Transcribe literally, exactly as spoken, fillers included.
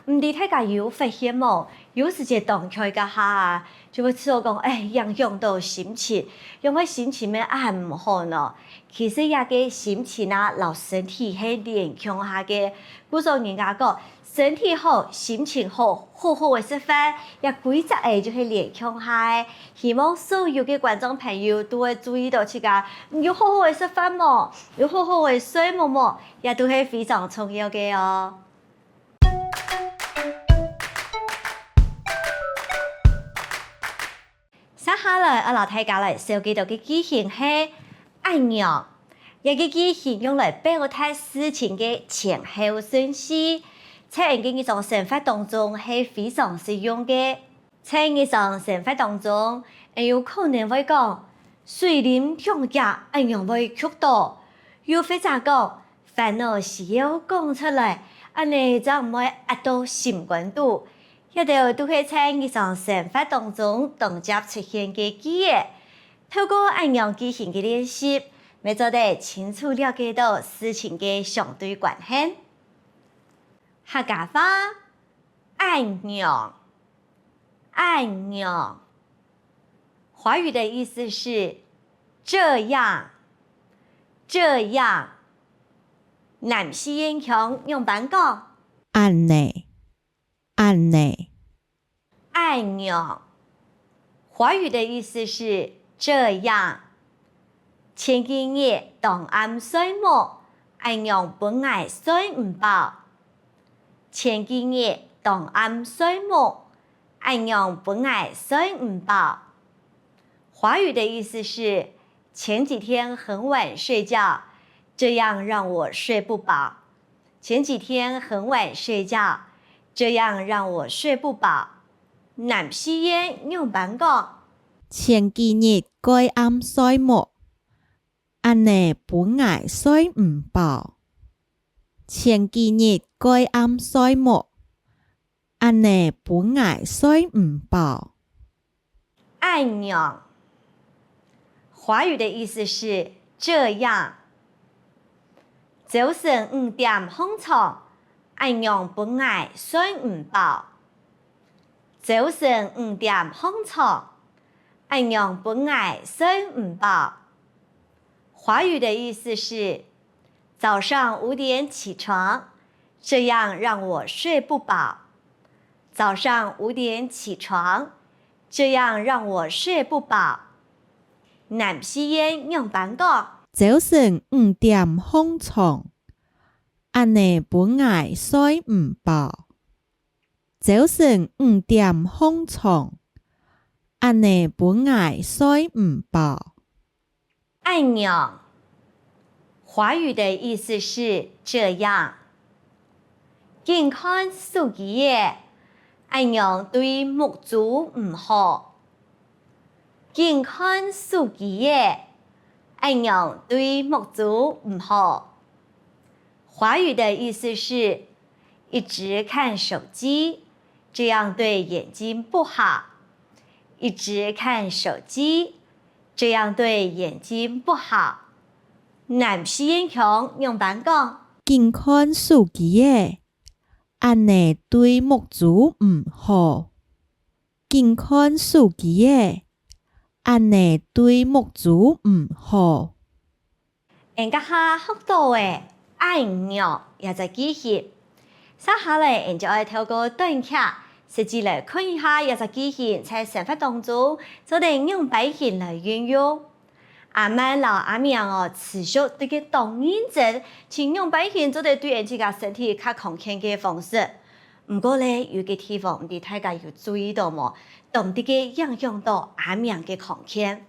毋知大家有發現無？有時節當𤸁該下啊，就會試著講，哎，影響到心情，仰會心情乜恁毋好呢？其實這个心情啊，摎身體係連共下个。故所人家講，身體好，心情好，好好个食飯，這歸隻仔就係連共下个。希望所有个觀眾朋友都會注意到自家，有好好个食飯無？有好好个睡目無？這都係非常重要个哦。 接下來，𠊎摎大家來紹介到个句型係恁樣。這个句型用來表達事情个前後順序，在𠊎个日常生活當中係非常實用个。在日常生活當中，𠊎有可能會講，水啉傷遽，恁樣會噭著，又或者講， 煩惱需要講出來，恁呢正毋會壓到心肝肚。這兜都係在日常生活當中當輒出現个句仔。透過恁樣句型个練習，乜做得清楚了解到事情个相對關係。客家話，恁樣，恁樣。華語的意思是這樣， 這樣。南四縣腔仰般講？恁呢，恁呢。恁樣。華語的意思是這樣。前幾日當暗睡目，恁樣分𠊎睡毋飽。前幾日當暗睡目，恁樣分𠊎睡毋飽。華語的意思是 前幾天很晚睡覺，這樣讓我睡不飽。前幾天很晚睡覺，這樣讓我睡不飽。南四縣仰般講？前幾日蓋暗睡目，恁呢分𠊎睡毋飽。前幾日蓋暗睡目，恁呢分𠊎睡毋飽。 恁樣。華語的意思是這樣。朝晨五點䟘床，恁樣分𠊎睡毋飽。朝晨五點䟘床，恁樣分𠊎睡毋飽。華語的意思是，早上五點起床，這樣讓我睡不飽。 早上五點起床，這樣讓我睡不飽。南四縣仰般講？朝晨五點䟘床，恁呢分𠊎睡毋飽。朝晨五點䟘床，恁呢分𠊎睡毋飽。 恁樣。華語的意思是這樣。緊看手機仔，恁樣對目珠毋好。緊看手機仔，恁樣對目珠毋好。華語的意思是一直看手機，這樣對眼睛不好。一直看手機， 這樣對眼睛不好。南四縣腔仰般講？緊看手機仔，恁呢對目珠毋好。緊看手機仔，恁呢對目珠毋好。 𠊎等這下學到个恁樣這隻句型。接下來，𠊎等就愛透過短劇，實際來看一下這隻句型在生活當中做得仰般形來運用。阿曼摎阿明哦，持續對佢當認真，尋仰般形做得對𠊎等自家身體較康健个方式。毋過咧，有一個地方，毋知大家有注意到無？當直接影響到阿明个康健。